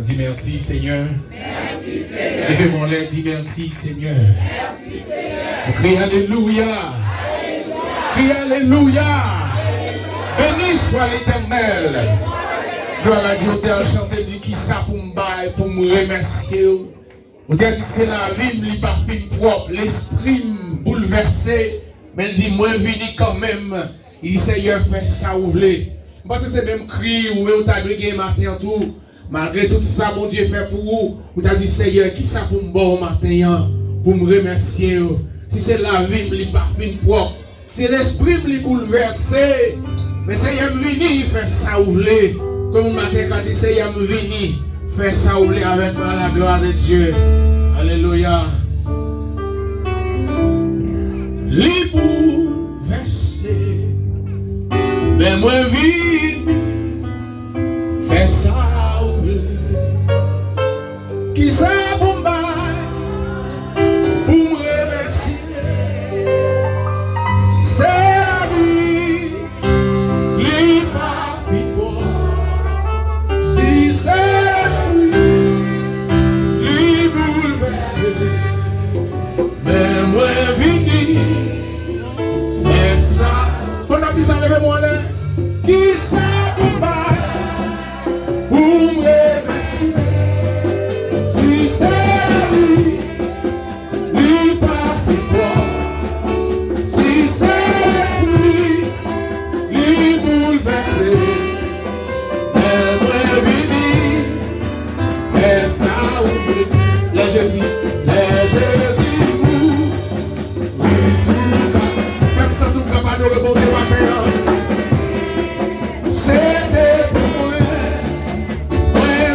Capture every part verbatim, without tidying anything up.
Di mèsi, Senyè. Mèsi, Senyè. Leve men w anlè, di mèsi, Senyè. Mèsi, Senyè. Ou kriye alelouya. Kriye alelouya. Beni swa Letènèl. Glwa a Dye. Otè a chante, di, kisa pou m bay pou m remèsye w? Otè a di, se lavi m, li pa fin pwòp, lespri m boulvèse, men l di, mwen vini kanmenm. Li di, Seyè, fè sa ou vle. M panse se menm kri ou menm ou ta dwe gen maten an tou. Malgre tout sa Bondye fè pou ou, ou ta di, Seyè, kisa pou m ba w maten an pou m remèsye w? Si se lavi m, li pa fin pwòp. Si lespri m, li boulvèse. Men Seyè, m vini, fè sa ou vle. Kòm yon maten ka di, Seyè, m vini, fè sa ou vle avèk mwen, à la gloire de Dieu. Alelouya. Li boulvèse. Men mwen vini, fè sa ou vle. Kisa pou m bay pou m remèsye? Si se lavi, li pa pi pwòp. Si se lespri, li boulvèse. Men mwen vini, men sa. Pandan ki sa, leve men w anlè. Kisa pou m bay pou m remèsye? Si se lavi, li pa pi pwòp. Si se lespri, li boulvèse. Men mwen vini, fè sa ou vle. Lè Jezi, lè Jezi mouri sou ka. Fè m santi w k ap adore Bondye maten an. Se te pou mwen, mwen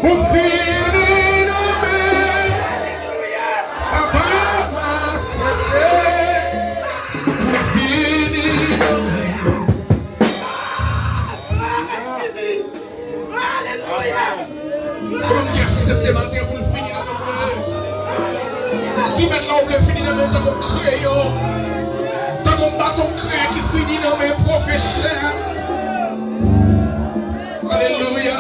Pou m vini nan men, Papa m aksepte. Pou m vini nan men. Kòman ki aksepte maten pou l vini nan men Bondye? Di mèt la ou vle vini nan men tankou kreyon, tankou baton krè ki vini nan men pwofesè. Alelouya.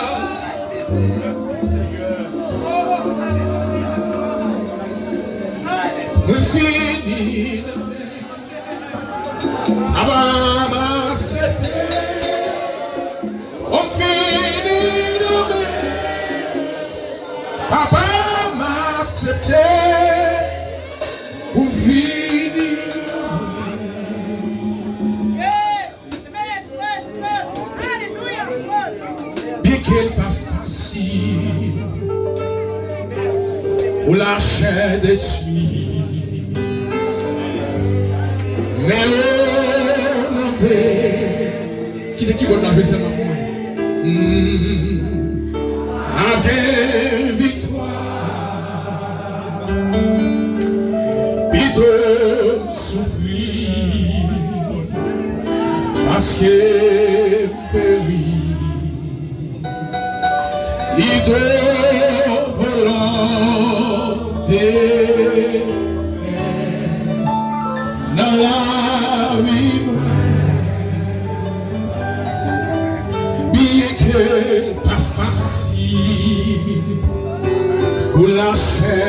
Mwen vini nan men. Aba m aksepte. Ou m vini nan men. Papa m aksepte. Ou m vini nan men. Byenke l pa fasil pou lachè detwi, men o non de, kite kibòd la jwe sèlman pou mwen. Hmm. Avèk viktwa. Pito m soufri, paske m peri. Pito volonte fè nan lavi mwen. Byenke l pa fasil pou lachè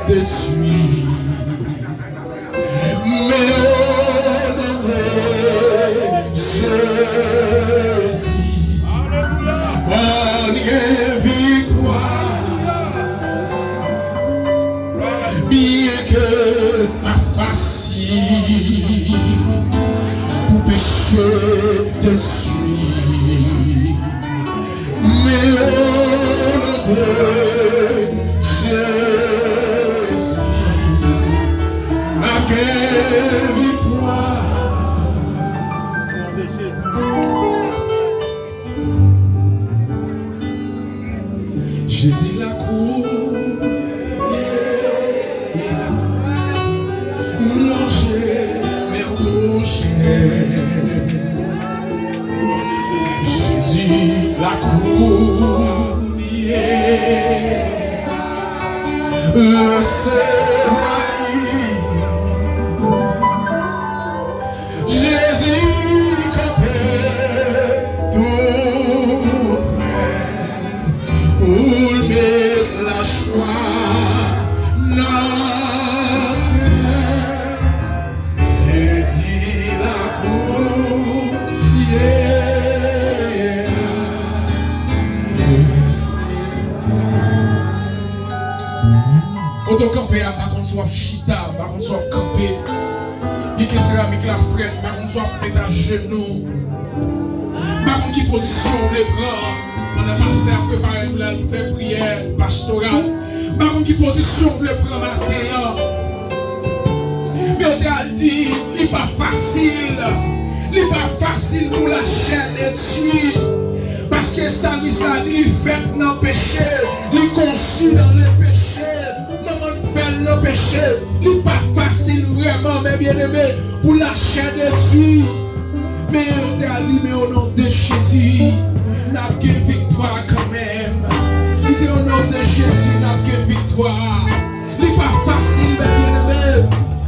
detwi, men o non de Jezi, alelouya, mwen gen viktwa. Byenke l pa fasil pou peche detwi, men o non de Jezi, m ap gen viktwa. Jezi lakou, yeah, yeah. Lonje men w touche. Jezi lakou, yeah. Resevwa li. Jezi kanpe tou prè pou l met lajwa nan kè. Jezi la pou, yeah. Kote w kanpe a, m pa konn si w ap chita, m pa konn si w ap kanpe. Byenke seramik la frèt, m pa konn si w ap met ajenou. M pa konn ki pozisyon w vle pran pandan pastè a ap prepare nou pou l al fè priyè pastoral. M pa konn ki pozisyon w vle pran maten an. Men yo te al di, li pa fasil. Li pa fasil pou lachè detwi. Paske salmis la di li fèt nan peche, li konsi nan le peche. Manman l fè l nan peche, li pa fasil vrèman, men byeneme, pou lachè detwi. Men yo te al di, men o non de Jezi, n ap gen viktwa kanmenm. Li di, o non de Jezi, n ap gen viktwa. Li pa fasil, men byeneme,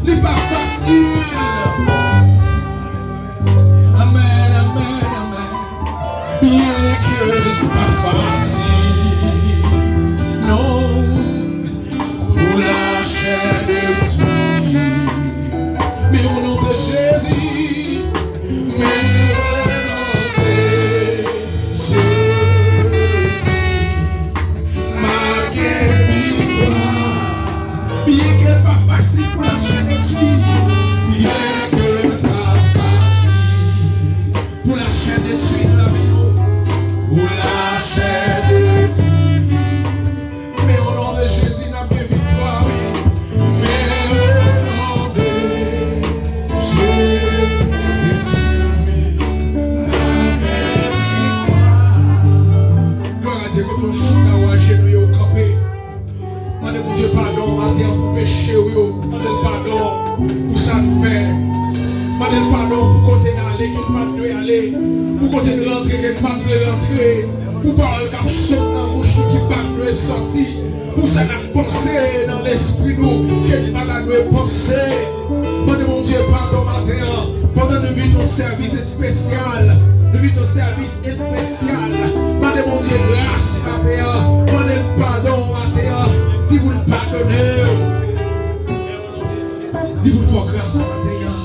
li pa fasil. Amèn, amèn, amèn. Byenke li pa fasil, non, pou lachè detwi. Men o non de Jezi, men o non de Jezi, m ap gen viktwa. Byenke l pa fasil pou lachè detwi, byenke l pa fasil pou lachè detwi nan lavi nou, pou lachè Ou chita, ou ajenou, ou kanpe. Mande Bondye padon maten an pou peche w yo. Mande l padon pou sa n fè. Mande l padon pou kote n ale ke n pa t dwe ale, pou kote n rantre ke n pa t dwe rantre, pou pawòl k ap sot nan bouch nou ki pa t dwe sòti, pou sa n ap panse nan lespri nou ke n pa ta dwe panse. Mande Bondye padon maten an, pandan nou vin nan sèvis espesyal, nou vin nan sèvis espesyal. Mande Bondye gras maten an. Mande l padon maten an. Di pou l padone w. Di pou l fè w gras maten an.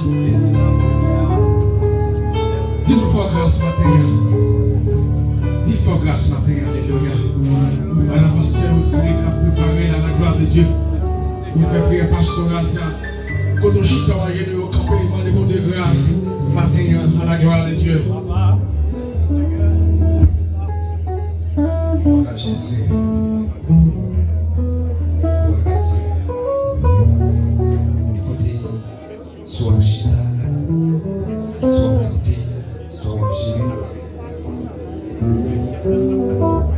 Di pou l fè w gras maten an. Di l fè w gras maten an. Alelouya. Pandan pastè Rodrigue ap prepare la, la gloire de Dieu, pou l fè priyè pastoral sa. Kote w chita, w ajenou, w kanpe, mande Bondye gras maten an, à la gloire de Dieu. Glwa a Jezi. Glwa a Dye. Ekoute, swa w chita, swa w kanpe, swa w ajenou,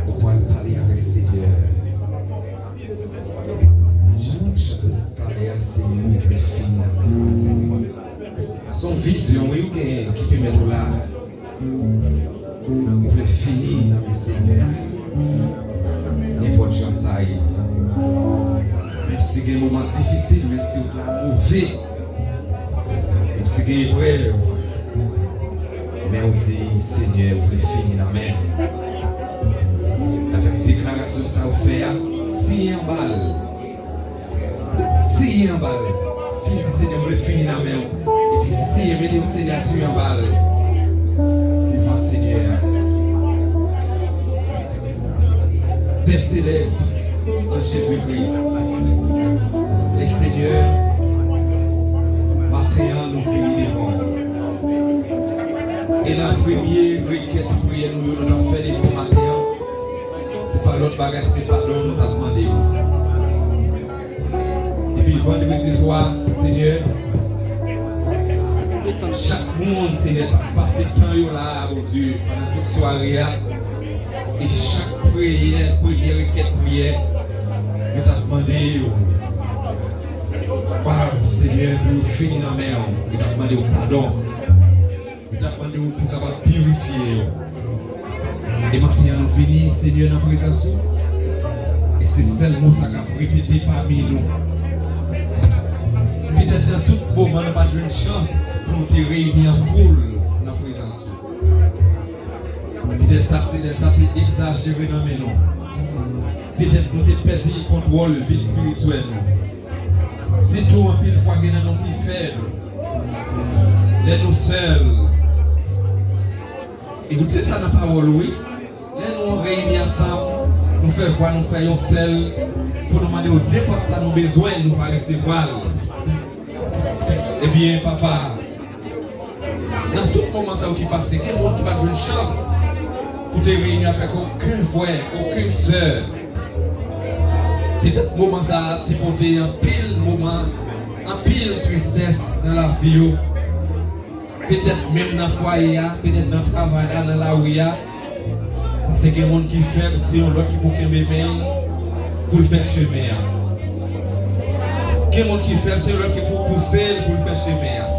ou pral pale avèk Senyè. Jan n ap chante talè a, Senyè, ou vle fini nan men w. Se yon vizyon, wi, ou genyen ki pèmèt ou la. Ou vle fini nan men Senyè a. Nenpòt jan sa ye. Menm si gen moman difisil, menm si wout la move, menm si gen eprèv, men ou di, Senyè, ou vle fini nan men m. Avèk deklarasyon sa ou fè a, siye anba l. Siye anba l. Fin di, Senyè, m vle fini nan men w. Epi siye, mete yon siyati anba l. Devan Senyè a. Pè Selès, an Jezi Kris, le Senyè, maten an, nou vini devan w. E la premye rekèt priyè nou yo nou t ap fè depi maten an, se pa lòt bagay, se padon nou t ap mande w. Depi vandredi swa, Senyè, chak moun, Senyè, t ap pase tan yo la a, Bondye, pandan tout sware a. E chak priyè, premye rekèt priyè, yo t ap mande yo, waw, Senyè, pou yo fini nan men w, yo t ap mande yo padon. Yo t ap mande w pou w kapab pirifye yo. E maten an, nou vini, Senyè, nan prezans ou. E se sèl mo sa k ap repete pami nou. Petèt nan tout moman, nou pa t jwenn chans pou nou te reyini an foul nan prezans ou. Petèt sa, se lè sa te egzajere nan men nou. Petèt nou te pèdi kontwòl vi espirityèl nou. Sitou anpil fwa gen nan nou ki fèb. Lè nou sèl. Ekoute sa nan pawòl ou, wi. Lè nou reyini ansanm, nou fè vwa, nou fè yon sèl, pou nou mande w nenpòt sa nou bezwen, nou pa resevwa l. Ebyen, Papa, nan tout moman sa yo ki pase, gen moun ki pa t jwenn chans pou te reyini avèk okenn frè, okenn sè. Petèt moman sa a te pote anpil moman, anpil tristès nan lavi yo. Petèt menm nan fwaye a, petèt nan travay la, nan lari a. Paske gen moun ki fèb, se yon lòt ki pou kenbe men l pou l fè chemen an. Gen moun ki fèb, se yon lòt ki pou pouse l pou l fè chemen an.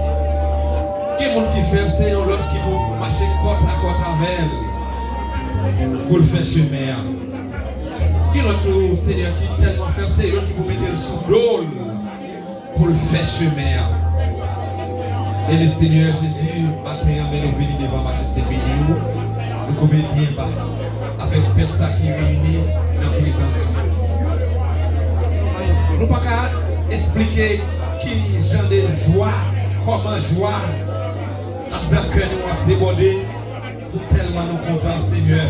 Gen moun ki fèb, se yon lòt ki pou mache kòtakòt avè l pou l fè chemen an. Gen lòt tou, Senyè, ki tèlman fèb, se yo ki pou mete l sou do l pou l fè chemen an. E le Senyè Jezi, maten an, men nou vini devan majeste beni ou. Nou koube pye ba avèk pèp sa ki reyini nan prezans ou. Nou pa ka eksplike ki jan de jwa, kòman jwa anndan kè nou ap debòde. Pou tèlman nou kontan, Senyè,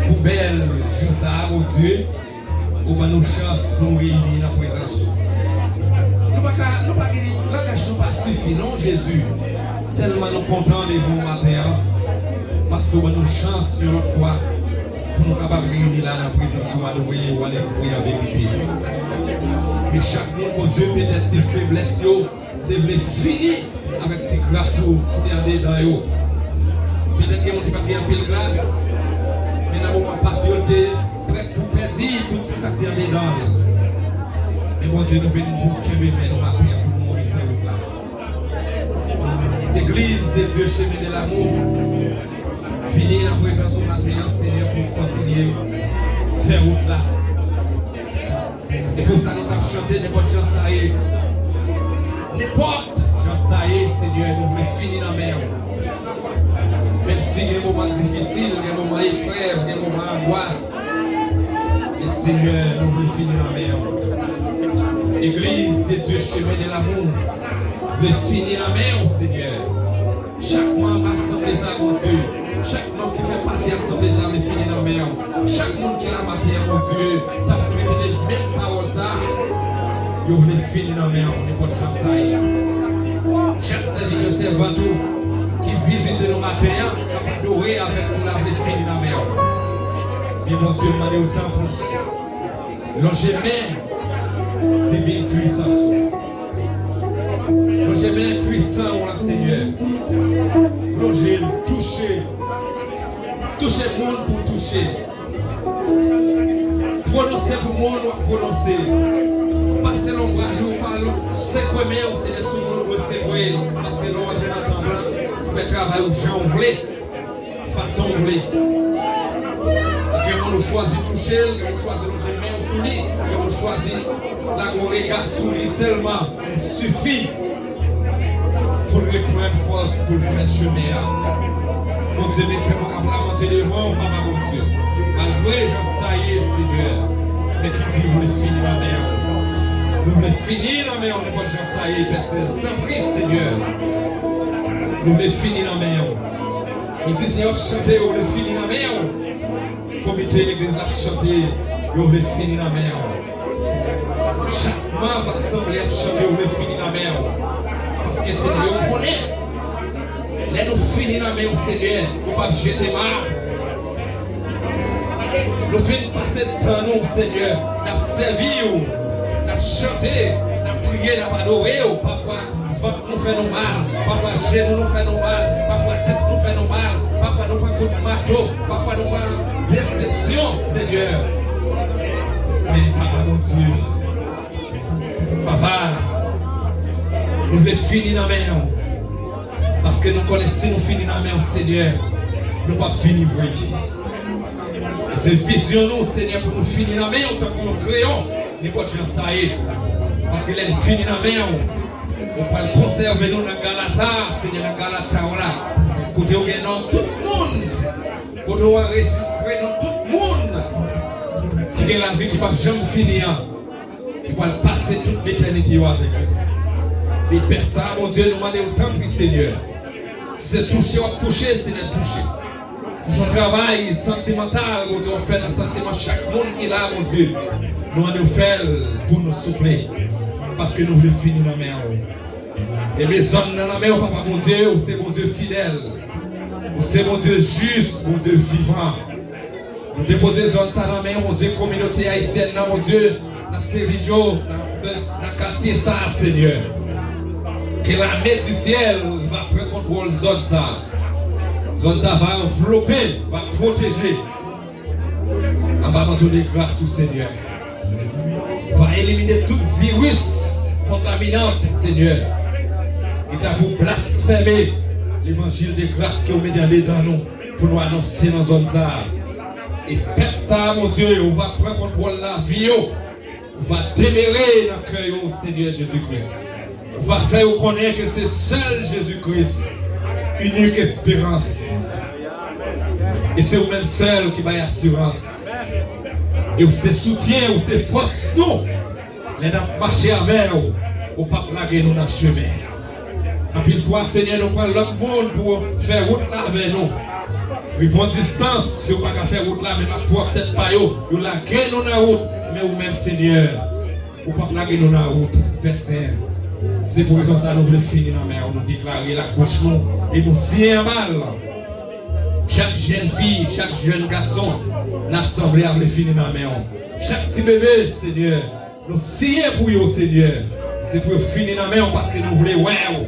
pou bèl jou sa a, Bondye, ou ban nou chans pou nou reyini nan prezans ou. Nou pa ka, nou pa gen, langaj nou pa sifi, non, Jezi. Tèlman nou kontan devan w maten an, paske ou ban nou chans yon lòt fwa pou nou kapab reyini la nan prezans ou, adore ou an lespri, an verite. Men chak moun, Bondye, petèt ti feblès yo, te vle fini avèk ti gras ou ki te andedan yo. Petèt gen moun ki pa t gen anpil gras, Men nan moman pase yo, l te prèt pou pèdi tout sa k te andedan l. Men Bondye, nou vin pou kenbe men nou maten an pou nou rive fè wout la. Legliz de Dye Chemen de Lamou, vini nan prezans ou maten an, Senyè, pou kontinye fè wout la. E pou sa nou t ap chante nenpòt jan sa ye. Nenpòt jan sa ye, Senyè, nou vle fini nan men w. Menm si gen moman difisil, gen moman eprèv, gen moman angwas, men Senyè, nou vle fini nan men w. Legliz de Dye Chemen de Lamou vle fini nan men w, Senyè. Chak manm asanble sa, Bondye, chak manm ki fè pati asanble sa vle fini nan men w. Chak moun ki la maten an, Bondye, t ap repete menm pawòl sa, yo vle fini nan men w, nenpòt jan sa ye. Chak sèvitè, sèvant ou ki vizite nou maten an, k ap adore avèk nou la, vle fini nan men w. Men Bondye, m mande w, tanpri, lonje men divin pwisans ou. Lonje men pwisan w la, Senyè. Lonje l, touche. Touche moun pou touche. Pwononse pou moun w ap pwononse. Pase lonbraj ou pa l, sekwe men w, Senyè, sou moun w vle sekwe. Paske lè w antre nan tanp lan, ou fè travay ou jan w vle. Fason w vle. Gen moun ou chwazi touche l, gen moun ou chwazi lonje men w sou li, gen moun ou chwazi lage yon rega sou li sèlman. Li sifi pou l reprann fòs, pou l fè chemen an. Bondye, men pèp ou k ap lamante devan w, Papa Bondye. Malgre jan sa ye, Senyè, men ki di nou vle fini nan men w. Nou vle fini nan men w, nenpòt jan sa ye, Pè Selès. Tanpri, Senyè. Nou vle fini nan men w. Mizisyen yo ap chante, yo vle fini nan men w. Komite legliz la ap chante, yo vle fini nan men w. Chak manm asanble ap chante, yo vle fini nan men w. Paske, Senyè, yo konnen, lè nou fini nan men w, Senyè, ou p ap jete m a. Nou fin pase tan nou, Senyè, n ap sèvi w, n ap chante, n ap priye, n ap adore w, papa. Vant nou fè nou mal, pafwa jenou nou fè nou mal, pafwa tèt nou fè nou mal, pafwa nou pran kout mato, pafwa nou pran desepsyon, Senyè. Men, Papa Bondye, Papa, nou vle fini nan men w. Paske nou konnen si nou fini nan men w, Senyè, nou p ap fini vre. E se vizyon nou, Senyè, pou nou fini nan men w tankou yon kreyon, nenpòt jan sa ye. Paske lè n fini nan men w, ou pral konsève nou nan Galata, Senyè, nan Galata w la, kote w gen non tout moun, kote w anrejistre non tout moun ki gen lavi ki p ap janm fini an, ki pral pase tout letènite yo avèk ou. E pèp sa a, Bondye, nou mande w, tanpri, Senyè, si se touche w ap touche, Senyè, touche. Si se yon travay santimantal, Bondye, w ap fè nan santiman chak moun ki la, Bondye, nou mande w fè l pou nou, souple. Paske nou vle fini nan men w. E men zòn nan nan men w, Papa Bondye, ou se Bondye fidèl. Ou se Bondye jis, Bondye vivan. Nou depoze zòn sa nan men w, Bondye, kominote ayisyèn nan, Bondye, nan Sevidyo, nan, nan katye sa a, Senyè. Ke lame di syèl va pran kontwòl zòn sa a. Zòn sa a va anvlope, va pwoteje. Anba manto de gras ou, Senyè. Va elimine tout viris kontaminan, Senyè. Ki ta pou blasfeme levanjil de gras ke w mete andedan nou pou nou anonse nan zòn sa a. E pèp sa a, Bondye, ou va pran kontwòl lavi yo. Ou va demere nan kè yo, Senyè Jezi Kris. Ou va fè yo konnen ke se sèl Jezi Kris, inik esperans. E se ou menm sèl ki bay asirans. E ou se soutyen, ou se fòs nou. Lè n ap mache avè w, ou p ap lage nou nan chemen. Anpil fwa, Senyè, nou pran lòt moun pou fè wout la avè nou. Rive yon distans, yo pa ka fè wout la menm ak pwòp tèt pa yo, yo lage nou nan wout. Men ou menm, Senyè, ou p ap lage nou nan wout, Pè Sen. Se pou rezon sa a nou vle fini nan men w, nou deklare l ak bouch nou e nou siyen anba l. Chak jèn fi, chak jèn gason nan asanble a vle fini nan men w. Chak ti bebe, Senyè, nou siyen pou yo, Senyè. Se pou yo fini nan men w, paske nou vle wè w.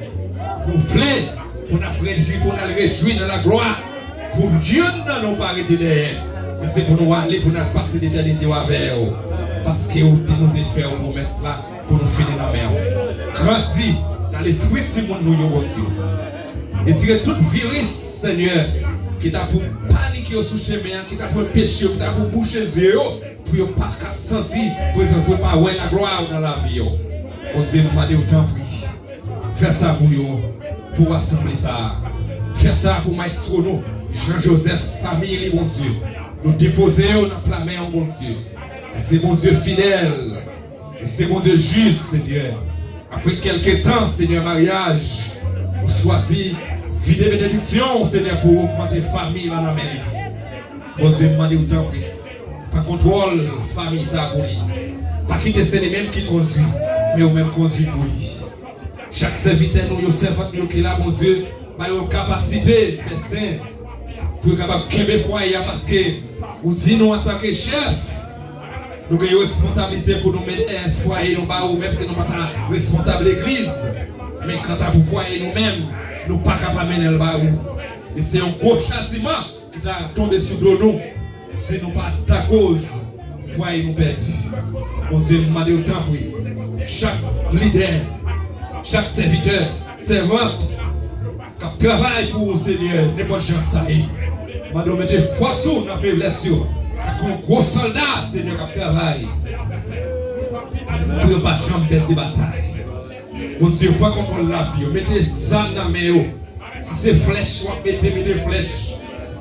Nou vle pou n ap rejwi, pou n al rejwi nan laglwa, pou youn nan nou pa rete dèyè. Se pou nou ale, pou n al pase letènite yo avè w. Paske ou te, nou te fè w pwomès la, pou nou fini nan men w. Grandi nan lespri timoun nou yo, Bondye. Retire tout viris, Senyè, ki ta pou panike yo sou chemen an, ki ta pou enpeche yo, ki ta pou bouche zye yo, pou yo pa ka santi prezans, pou yo pa wè laglwa w nan lavi yo. Bondye, m mande w, tanpri, fè sa pou yo, pou asanble sa a. Fè sa pou maestro nou, Jean Joseph, fanmi li, Bondye. Nou depoze yo nan pla men w, Bondye. Ou se Bondye fidèl. Ou se Bondye jis, Senyè. Apre kèlke tan, Senyè, maryaj, ou chwazi vide benediksyon w, Senyè, pou ogmante fanmi la nan men li. Bondye, m mande w, tanpri, pran kontwòl fanmi sa a pou li. Pa kite se li menm ki kondui, men ou menm kondui pou li. Chak sèvitè nou yo, sèvant nou yo ki la, Bondye, ba yo kapasite, Pè Sen, pou yo kapab kenbe fwaye a, paske ou di nou antanke chèf, nou gen yon responsablite pou nou mennen fwaye nou ba ou, menm si nou pa ta responsab legliz. Men kanta pou fwaye nou menm, nou pa ka pa mennen l ba ou. E se yon gwo chastiman ki ta tonbe sou do nou si nou pa t akoz fwaye nou pèdi. Bondye, m mande w, tanpri, chak lidè, chak sèvitè, sèvant k ap travay pou ou, Senyè, nenpòt jan sa ye, mande w mete fòs ou nan feblès yo, tankou yon gwo sòlda, Senyè, k ap travay pou yo pa janm pèdi batay. Bondye, pran kontwòl lavi yo, mete zam nan men yo. Si se flèch w ap mete, mete flèch.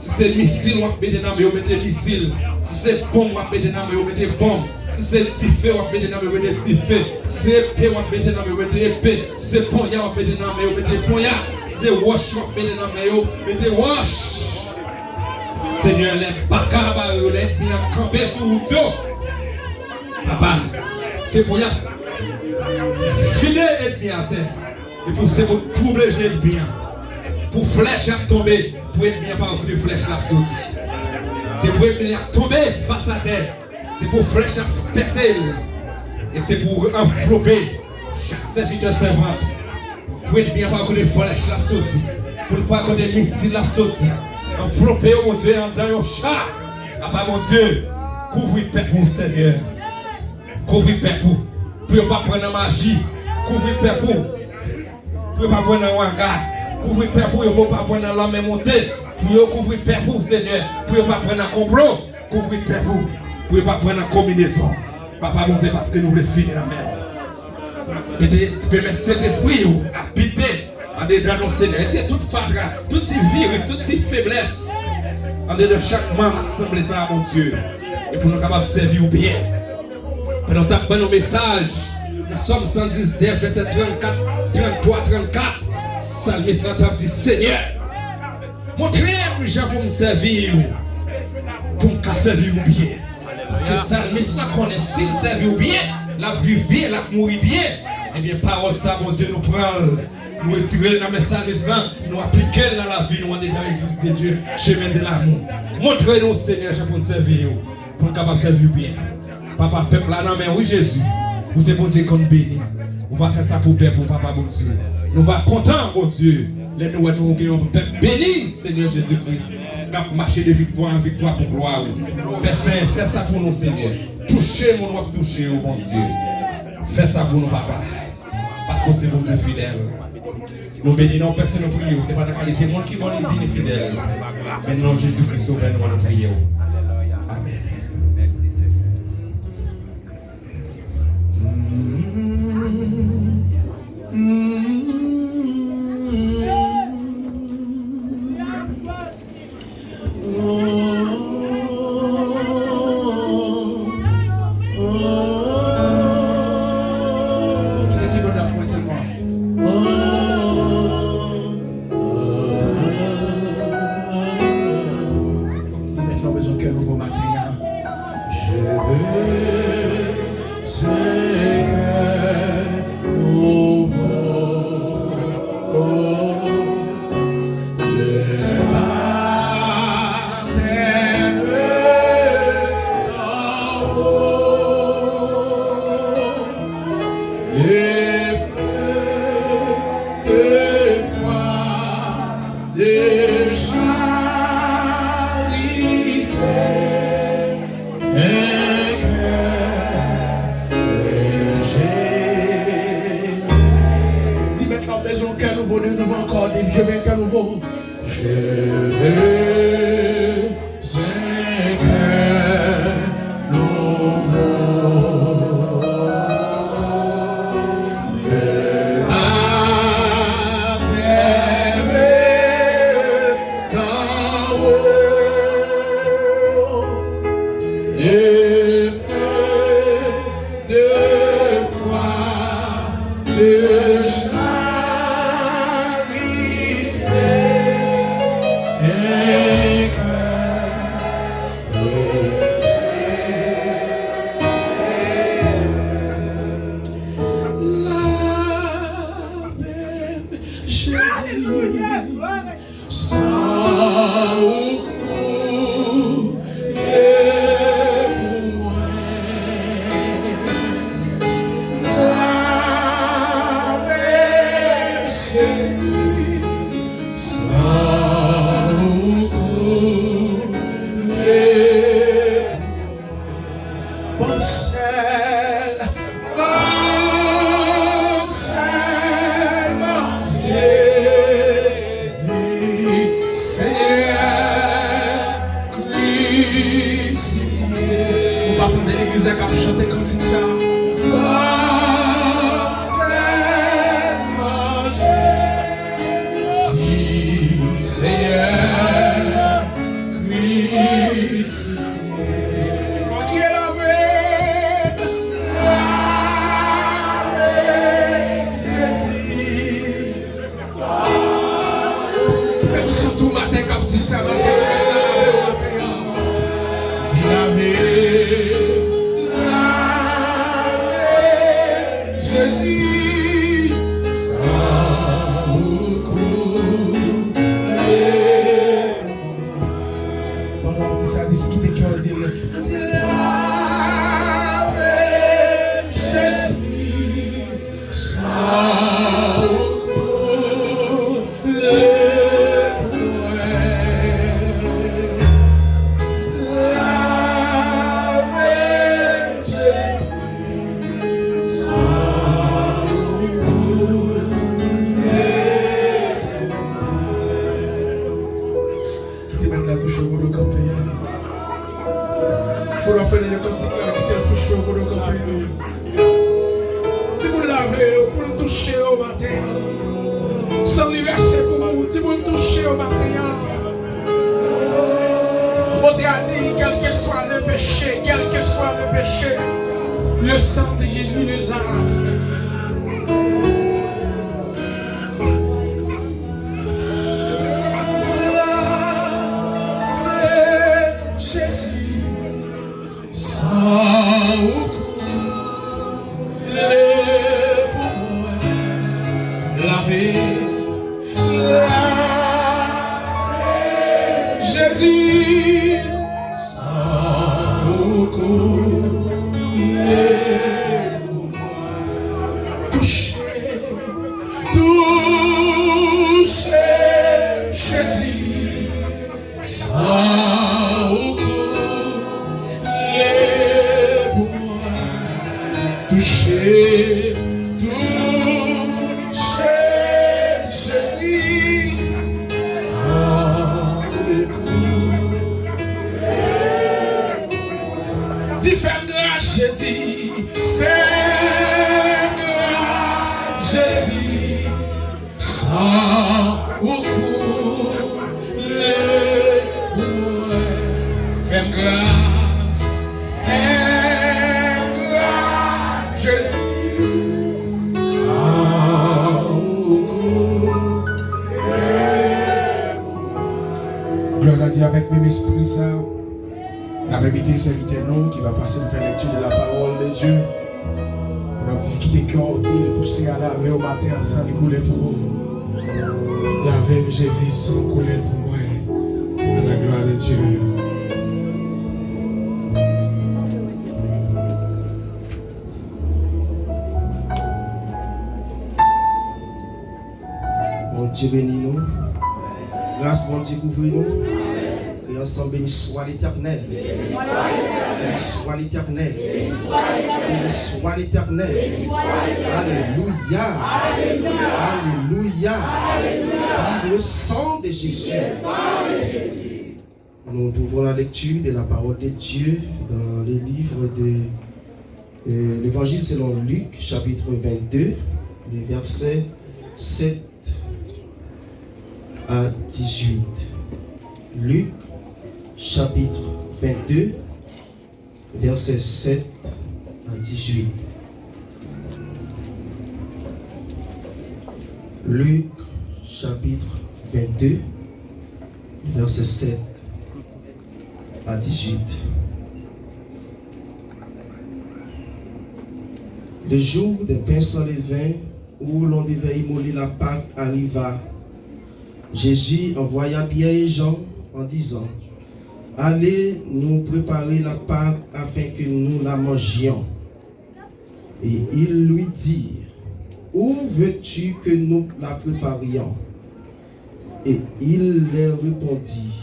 Si se misil w ap mete nan men yo, mete misil. Si se bonm w ap mete nan men yo, mete bonm. Si se dife w ap mete nan men yo, mete dife. Si se epe w ap mete nan men yo, mete epe. Si se ponya w ap mete nan men yo, mete ponya. Si se wòch w ap mete nan men yo, mete wòch. Senyè, lè baka a bare yo, lè ènmi an kanpe sou wout yo, Papa, se pou y ap vide ènmi an atè. Epi w se pou twouble je ènmi an. Pou flèch ap tonbe, pou ènmi an pa wè kote flèch la ap soti. Se pou ènmi an ap tonbe fas atè. Se pou flèch ap pèse l. E se pou anvlope chak sèvitè, sèvant. Pou ènmi an pa wè kote flèch la ap soti. Pou l pa wè kote misil la ap soti. Anvlope yo, Bondye, anndan yon cha. Papa Bondye, kouvri pèp ou, Senyè. Kouvri pèp ou. Pou yo pa pran nan maji. Kouvri pèp ou. Pou yo pa pran nan wanga. Kouvri pèp ou, yo pou pa pran nan lanmen monte. Pou yo kouvri pèp ou, Senyè. Pou yo pa pran nan konplo. Kouvri pèp ou. Pou yo pa pran nan konbinezon. Papa Bondye, paske nou vle fini nan men w. Mete, pèmèt Sentespri w abite andedan nou, Senyè. Retire tout fatra, tout ti viris, tout ti feblès andedan chak manm asanble sa a, Bondye. E pou nou kapab sèvi w byen. Pandan w t ap ban nou mesaj nan Sòm san diznèf, vèsè trannkat, tranntwa, trannkat, salmis lan t ap di, Senyè, montre m jan pou m sèvi w, pou m ka sèvi w byen. Paske salmis lan konnen si l sèvi w byen, l ap viv byen, l ap mouri byen. Ebyen, pawòl sa, Bondye, nou pran l, nou retire l nan men salmis lan, nou aplike l nan lavi nou andedan Eglise de Dieu, Chemin de l'Amour. Montre nou, Senyè, jan pou n sèvi w, pou n kapab sèvi w byen. Papa, pèp la nan men w, wi, Jezi. Ou se Bondye k konn beni. Ou va fè sa pou pèp ou, Papa Bondye. Nou va kontan, Bondye, lè nou wè nou gen yon pèp beni, Senyè Jezi Kris, k ap mache de viktwa an viktwa pou glwa ou. Pè Sen, fè sa pou nou, Senyè. Touche moun w ap touche yo, Bondye. Fè sa pou nou, Papa. Paske w se Bondye fidèl. Nou beni non w, Pè Sen, nou priye w. Se pa nan kalite moun ki bon li di li fidèl. Men nan non Jezi Kris, Sovè nou an, nou priye w. Amèn. Kite kibòd la pou mwen sèlman. Ti mèt la, ou bezwen kè nouvo maten an. Je veux ce cœur nouveau. Le baptême d'eau et feu de foi déjà li kè. Cheve, se kè nouvo. Le batèm e kanwo. Defen de fwa, de chak rive, en kè. Lave m, Jezi. San ou koule pou mwen. Lave m, Jezi. San ou koule pou mwen. Ban m sèl, ban m sèlman Jezi, Senyè krisifye. Ou pa tande legliz la k ap chante kantik sa? Ban m sèlman Jezi, Senyè krisifye. Kriye lave, lave, Jezi. Menm si tou maten k ap di sa maten, ou mèt lave w maten an. Di lave, lave, Jezi. San ou koule. Pandan w di sa, diskite kè w, di l, lave m, Jezi, san ou koule pou mwen. Lave m, Jezi, san ou koule pou mwen. Kite Mèt la touche w kote w kanpe a. Pou w fè de kantik la, kite l touche w kote w kanpe a. Di pou l lave w, pou l touche w maten an. San li vèse pou ou, di pou l touche w maten an. Otè a di, quel que soit le péché, quel que soit le péché, le sang de Jésus le lave. Lave, Jezi, san ou koule pou mwen. Lave, lave, Jezi, san ou koule pou mwen. Touche, touche, Jezi, san ou koule pou mwen. Touche, touche, Jezi, san ou koule. Di, fè m gras, Jezi. Fè m gras, Jezi, san ou koule pou mwen. Fè m gras, fè m gras, Jezi, san ou koule pou mwen. Glwa a Dye. Avèk menm espri sa, n ap envite sèvitè nou ki va pase nou fè lekti de la parole de Dieu. Pandan w diskite kè w, di l pou Seyè a lave w maten an, san li koule pou ou. Lave m, Jezi, san w koule pou mwen. À la gloire de Dieu. Bondye beni nou. Gras Bondye kouvri nou. Ke Ensemble, béni soit l'Éternel. Béni soit l'Éternel. Béni soit l'Éternel. Alléluia. Alléluia. Vive le sang de Jésus. Nous trouvons la lecture de la parole de Dieu dans le livre de, euh, l'Évangile selon Luc, chapitre vingt-deux, les versets sept à dix-huit. Luc, chapitre vingt-deux, versets sept à dix-huit. Luc, chapitre vingt-deux, versets sept à dix-huit. Le jour des pains sans levain, où l'on devait immoler la Pâque, arriva. Jésus envoya Pierre et Jean en disant, allez nous préparer la Pâque afin que nous la mangions. Et ils lui dirent, où veux-tu que nous la préparions? Et il leur répondit,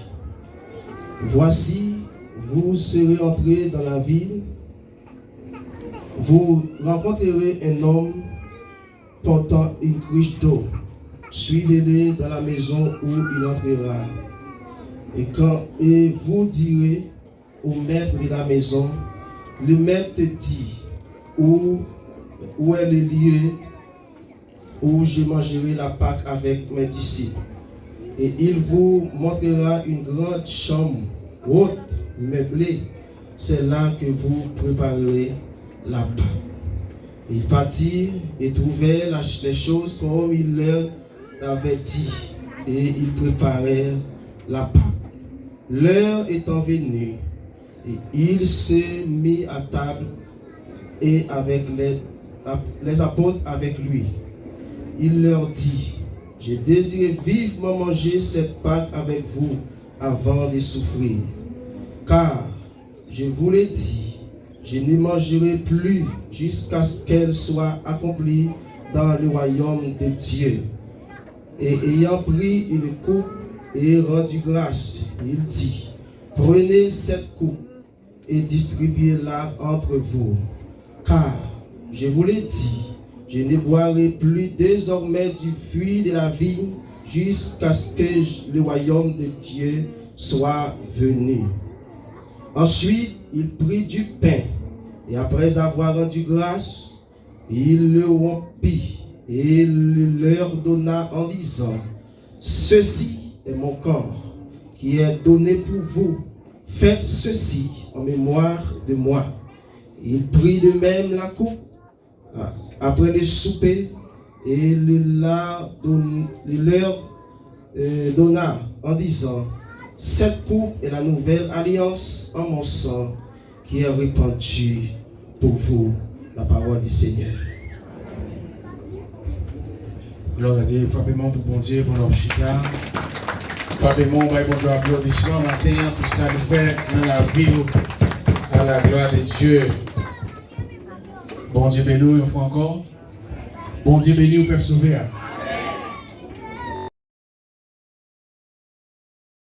voici, vous serez entrés dans la ville, vous rencontrerez un homme portant une cruche d'eau. Suivez-le dans la maison où il entrera. Et quand, et vous direz au maître de la maison, le maître dit, où, où est le lieu où je mangerai la Pâque avec mes disciples. Et il vous montrera une grande chambre haute, meublée. C'est là que vous préparerez la Pâque. Ils partirent et trouvèrent la, les choses comme il leur avait dit, et ils préparèrent la Pâque. L'heure étant venue, et il se mit à table et avec les, les apôtres avec lui. Il leur dit, je désire vivement manger cette Pâque avec vous avant de souffrir. Car, je vous le dis, je ne mangerai plus jusqu'à ce qu'elle soit accomplie dans le royaume de Dieu. Et ayant pris une coupe et rendu grâce, il dit, prenez cette coupe et distribuez-la entre vous. Car, je vous le dis, je ne boirai plus désormais du fruit de la vigne jusqu'à ce que le royaume de Dieu soit venu. Ensuite, il prit du pain, et après avoir rendu grâce, il le rompit et le leur donna en disant, ceci est mon corps qui est donné pour vous. Faites ceci en mémoire de moi. Il prit de même la coupe, a-, après le souper, et le la don-, le leur, euh, donna en disant, cette coupe est la nouvelle alliance en mon sang qui est répandue pour vous. La parole du Seigneur. Glwa a Dye, frape men pou Bondye pandan w chita. Frape men, bay Bondye aplodisman maten an pou sa li fè nan lavi w. À la gloire de Dieu. Bondye beni w yon fwa ankò. Bondye beni w, pèp sove a.